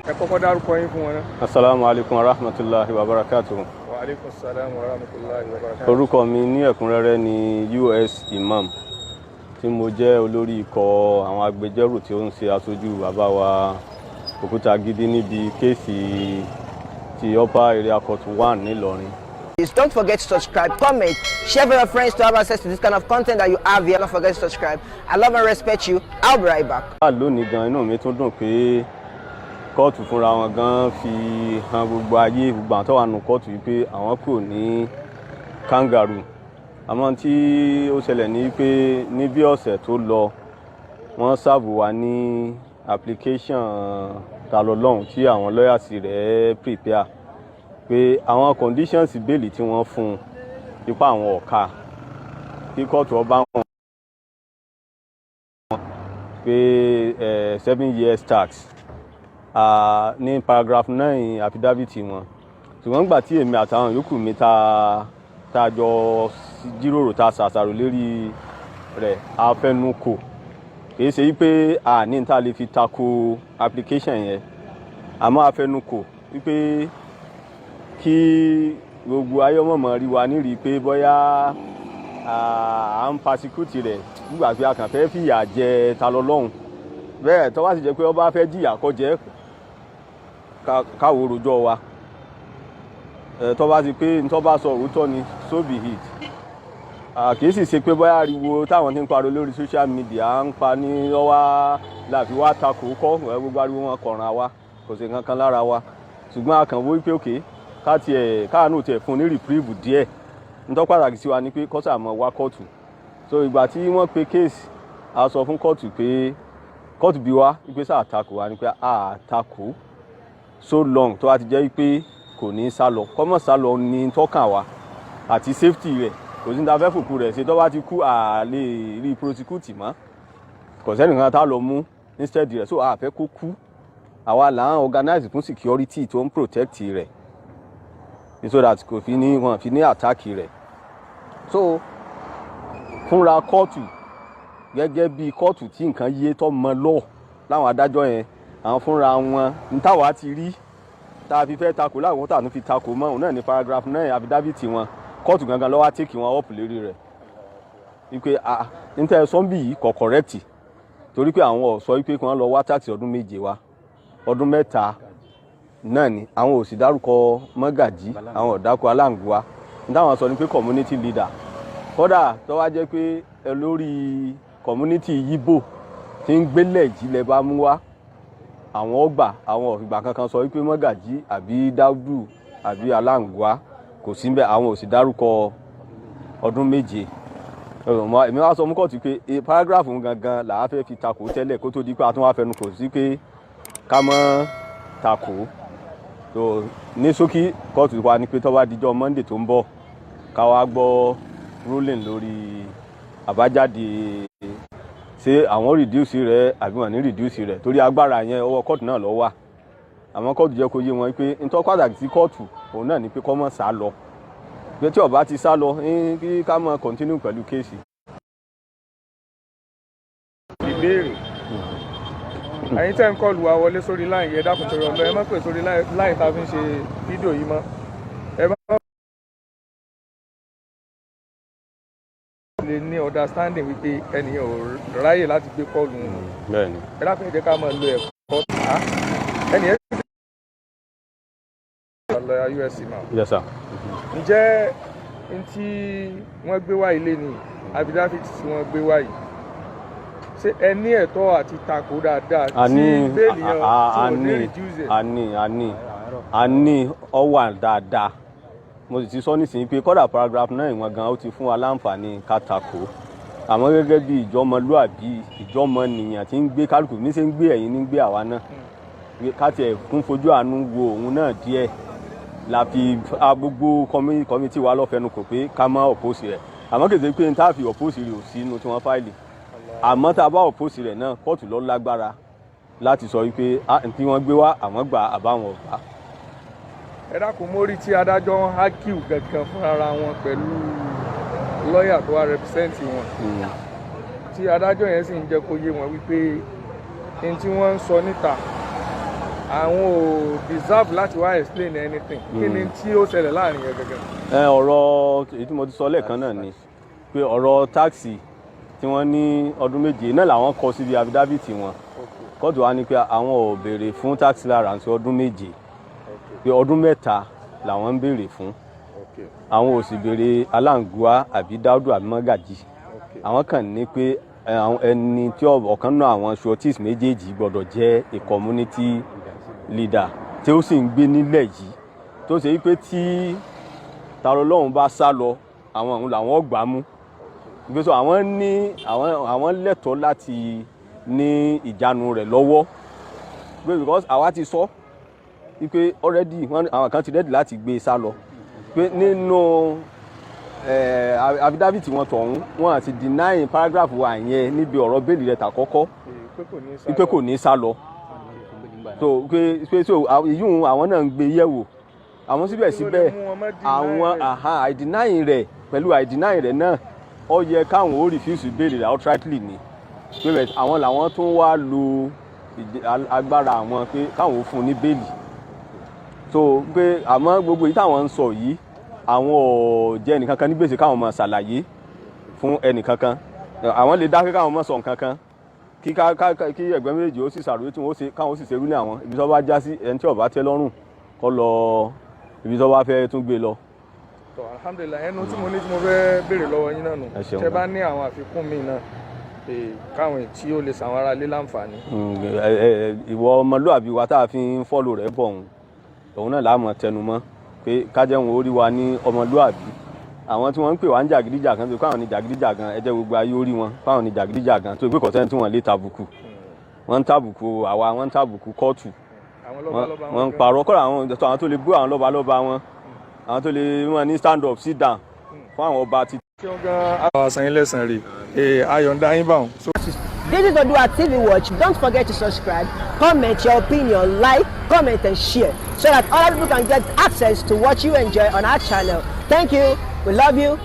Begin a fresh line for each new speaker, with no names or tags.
Ẹ kọ́kọ́ dárúkọ yín fún wọn náà.
Asalaamu alaykum wa rahmatulahi wa barakatuhu.
Wa aleykum salaam wa rahmatulahi wa barakatuh.
Orúkọ mi ní ẹ̀kúnrẹ́rẹ́ ni US Imam, tí mo jẹ́ olórí ikọ̀ àwọn agbẹjọ́rò tí ó ń ṣe aṣojú bàbá wa Òkútagídí níbi case ti Upper Area Court 1 nílọrin.
Please don't forget to subscribe, comment, share with your friends to have access to this kind of content that you have here. Don't forget to subscribe. I love and respect you. I'll be right back.
Lónìí gan, inú mi tún dùn pé kóòtù fúnra wọn gan fi hàn gbogbo ayé, gbogbo àwọn tó wà nù kóòtù yìí, pé àwọn kúrò ní kangaroo. Àmọ́ tí ó ṣẹlẹ̀ ní pé ní bí ọ̀sẹ̀ tó lọ, wọ́n serve wa ní application Talọ́lọ́hún tí àwọn lawyers rẹ̀ prepare, pé àwọn conditions bail tí wọ́n fún un, ipá àwọn ọ̀ka kí kóòtù ọba wọn pé 7 years task ní paragraph 9 affidavit wọn. Ṣùgbọ́n nígbà tí èmi àtàwọn yòókù mi tá a jọ jíròrò, tá a ṣàṣàrò lérí rẹ̀, a fẹnu kò. Kìí ṣe wípé a ní tá a lè fi tako application yẹn, àmọ́ a fẹnu kò wípé kí gbogbo ayọ́mọ̀mọ́ rí wa nírìí pé bóyá à ń persecute rẹ̀ nígbà pé a kàn fẹ́ fìyà jẹ Talọ́lọ́hún. Bẹ́ẹ̀ tó bá sì jẹ́ pé ó bá fẹ́ jìyà, kó jẹ́ káwo rojọ́ wa. Tó bá ti pé tó bá sọ òótọ́ ni, so be it. Kì í sì ṣe pé bóyá ariwo táwọn ti ń pariwo lórí social media ń pa ní lọ́wọ́ láfi wá takò kọ́. Gbogbo ariwo wọn kọ̀ràn wa, kò sí nǹkan kan lára wa. Ṣùgbọ́n a kàn wó pé òkè ká tiẹ̀ káàánú tiẹ̀ fún ní reprieve díẹ̀. Nítorí pàtàkì sí wa ni pé kọ́sà mọ́ wá kóòtù. So ìgbà tí wọ́n pe case, a sọ fún kóòtù pé kóòtù bí wá wípé sáà takò wa ni pé a takò so long tó bá ti jẹ́ pé kò ní sá lọ, kọ́mọ̀ sá lọ ní tọ́kàn wa àti safety rẹ̀. Kò sí ní ta fẹ́ fòkú rẹ̀ ṣe. Tó bá ti kú, à lè rí prosecute mọ́, kò sẹ́nìkan tá lọ mú instead rẹ̀. So a fẹ́ kó kú. Àwa là ń organize fún security tó ń protect rẹ̀ so that kò fi ní wọn fi ní attack rẹ̀. So fúnra kóòtù, gẹ́gẹ́ bí kóòtù tí nǹkan yé, tó mọ lọ́ọ̀ láwọn adájọ́ yẹn, àwọn fúnra wọn ní táwa ti rí tá a fi fẹ́ takò láwọn tá a tún fi takò mọ́ òun náà ní paragraph 9 affidavit wọn. Kóòtù gangan ló wá take wọn up lérí rẹ̀ wípé ah, níta sọ́nbì yìí kò correct, torí pé àwọn ò sọ wípé kí wọ́n lọ wá task ọdún 7 wá, ọdún 3 náà ni. Àwọn ò sì dárúkọ mọ́gàjí, àwọn ò dárúkọ aláǹgùá. Ní táwọn sọ ni pé community leader, kódà tó wá jẹ́ pé olórí community Yíbò tí ń gbélé ìjìnlẹ̀ bá mú wá, àwọn ọgbà. Àwọn òfìgbà kankan sọ wípé mọ́gàjí àbí dáúdù àbí aláǹgùá, kò sí níbẹ̀. Àwọn ò sì dárúkọ ọdún 7. Èmi wá sọ mú kóòtù pé paragraph gangan làá fẹ́ fi takò tẹ́lẹ̀, kó tó di pé a tún wá fẹnu kò sí pé ká mọ́ takò. So ní ṣókí, kóòtù wa ní pé tó bá dijọ́ Monday tó ń bọ̀, ká wá gbọ́ ruling lórí àbájáde, ṣé àwọn reduce rẹ̀ àbí wọ́n ní reduce rẹ̀, torí agbára yẹn, ọwọ́ kóòtù náà ló wà. Àmọ́ kóòtù jẹ́ kó yé wọn pé ntọ́ pàtàkì sí kóòtù òun náà ni pé kó má sá lọ, pé tí ó bá ti sá lọ, kí ká máa continue pẹ̀lú case.
Ìbéèrè, ẹ̀yin tẹ́ ń call wa wọlé sórí line yẹn, dákun torí ọlọ́, ẹ má pè sórí line tá a fi ń ṣe fídíò yìí mọ́. Ẹ má lè ní understanding wípé ẹnìyàn ò ráyè láti gbé call wọn.
Bẹ́ẹ̀ni.
Ẹ dákun, ẹ jẹ́ ká máa lo ẹ̀kọ́ ẹnìyẹn lọ́yà USC náà.
Yes, sir.
Ǹjẹ́ n tí wọ́n gbé wá ilé ni affidavit tí wọ́n gbé wá yìí, ṣé ẹ ní ẹ̀tọ́ àti takò dáadáa
A
tí
ní.
bail yẹn tí
A
wọ́n ní
ní.
reduce ẹ̀?
A ní, a ní, a ní, ọ wà dáadáa. Mo sì ti sọ nísìnyí pé kódà paragraph 9 wọn gan, ó ti fún wa láǹfààní ká takò. Àmọ́ gẹ́gẹ́ bí ìjọmọlúàbí, ìjọmọnìyàn tí ń gbé kálukú ní ṣe ń gbé ẹ̀yìn ní gbé àwa náà, ká tiẹ̀ kún fojú àánú wo òun náà díẹ̀ la fi gbogbo committee wa lọ́fẹ̀ẹ́nu kò pé ká má oppose rẹ̀. Àmọ́ kì í ṣe pé n tá fi oppose rẹ̀ ò sí inú tí wọ́n file. Àmọ́ tá a bá oppose rẹ̀ náà, kóòtù ló lágbára láti sọ wípé tí wọ́n gbé wá, àwọn gbà àbáwọn ò gbà.
Ẹ dákun, mórí tí adájọ́ ń argue gangan fúnra wọn pẹ̀lú lọ́ọ̀yà tó wá represent wọn, tí adájọ́ yẹn sì ń jẹ́ kó yé wọn wípé n tí wọ́n ń sọ níta Àwọn ò deserve láti wá explain anything. Kí ni tí ó ṣẹlẹ̀ láàrin yẹn gẹ́gẹ́?
Ẹ, ọ̀rọ̀ èyí tí mo ti sọ lẹ́ẹ̀kan náà ni pé ọ̀rọ̀ tax tí wọ́n ní ọdún 7 náà làwọn kọ síbi affidavit wọn. Kóòtù wa ní pé àwọn ò béèrè fún tax clearance ọdún 7, pé ọdún 3 làwọn ń béèrè fún. Àwọn ò sì béèrè Aláǹgùá àbí Dáúdù àbí Mọ́gàjì. Àwọn kàn ní pé àwọn ẹni tí ọ̀kan náà, àwọn sureties méjèèjì, gbọ́dọ̀ jẹ́ a community leader tí ó sì ń gbé nílẹ̀ yìí, tó ṣe wípé tí Tani Olohun bá sá lọ, àwọn òun làwọn gbà á mú. Ìgbésọ àwọn ní àwọn lẹ́tọ̀ọ́ láti ní ìjánu rẹ̀ lọ́wọ́, pé because àwa ti sọ wípé already wọ́n, àwọn kan ti ready láti gbé e sá lọ, pé nínú affidavit wọn tọ̀hún, wọn àti deny paragraph wa yẹn níbi ọ̀rọ̀ bail rẹ̀ tàkọ́kọ́,
pé kò ní sá
wípé
lọ.
Kò ní sá lọ. So pé so ìyún àwọn náà ń gbé yẹ̀wò àwọn síbẹ̀síbẹ̀.
Kí ló lè mú wọn má deny
Àwọn
rẹ̀?
Aha, àìdeny rẹ̀, pẹ̀lú àìdeny rẹ̀ náà, ó yẹ káwọn ó refuse bail rẹ̀ outrightly ni, pé bẹ́ẹ̀ àwọn làwọn tún wá lo agbára àwọn pé káwọn ó fún un ní bail. So pé àmọ́ gbogbo èyí táwọn ń sọ yìí, àwọn ò jẹ́ ẹnìkankan ní gbèsè káwọn máa ṣàlàyé fún ẹnìkankan. Àwọn lè dákẹ́, káwọn máa sọ nǹkan kan, kí ká ká kí ẹgbẹ́ méjèèjì ó sì ṣàròyé tí wọ́n ó ṣe, káwọn ó sì ṣerú ní àwọn ibi tó bá já sí. Ẹni tí ó bá tẹ́ lọ́rùn, kó lọ ibi tó bá fẹ́ tún gbé lọ.
Tọ́, alhamdulillahi. Ẹnu tí mo ní tí mo fẹ́ béèrè lọ́wọ́ yín náà nù.
Ẹ ṣeun
Tẹ́ bá
gan.
ní àwọn àfikún míì náà, káwọn tí ó lè sàwọn ará ilé láǹfààní.
Ìwọ ọmọlúàbí wa tá a fi ń follow rẹ̀ bọ̀, òun òun náà láàmú tẹnumọ́ pé kájẹ́ wọn ó rí wa ní ọmọlúàbí. Àwọn tí wọ́n ń pè wá ń jàgídíjàgan, tó káwọn ní jàgídíjàgan, ẹ jẹ́ gbogbo ayé ó rí wọn fáwọn ní jàgídíjàgan, tó pé kọ̀sẹ́ni tí wọ́n lè tàbùkù. Wọ́n ń tàbùkù àwa, wọ́n ń tàbùkù kóòtù.
Àwọn lọ́balọ́ba
Wọ́n ń
gan.
parọ́ kọ́ra àwọn tó lè bú àwọn lọ́balọ́ba wọn, àwọn tó lè wọn ní stand up, sit down fún àwọn ọba ti
Ṣeun gan, àwọn àṣàyàn lẹ́sàn rè é, ayọ̀ǹda yín báwọn. So,
This is Odua TV Watch. Don't forget to subscribe, comment your opinion, like, comment, and share so that other people can get access to what you enjoy on our channel. Thank you. We love you.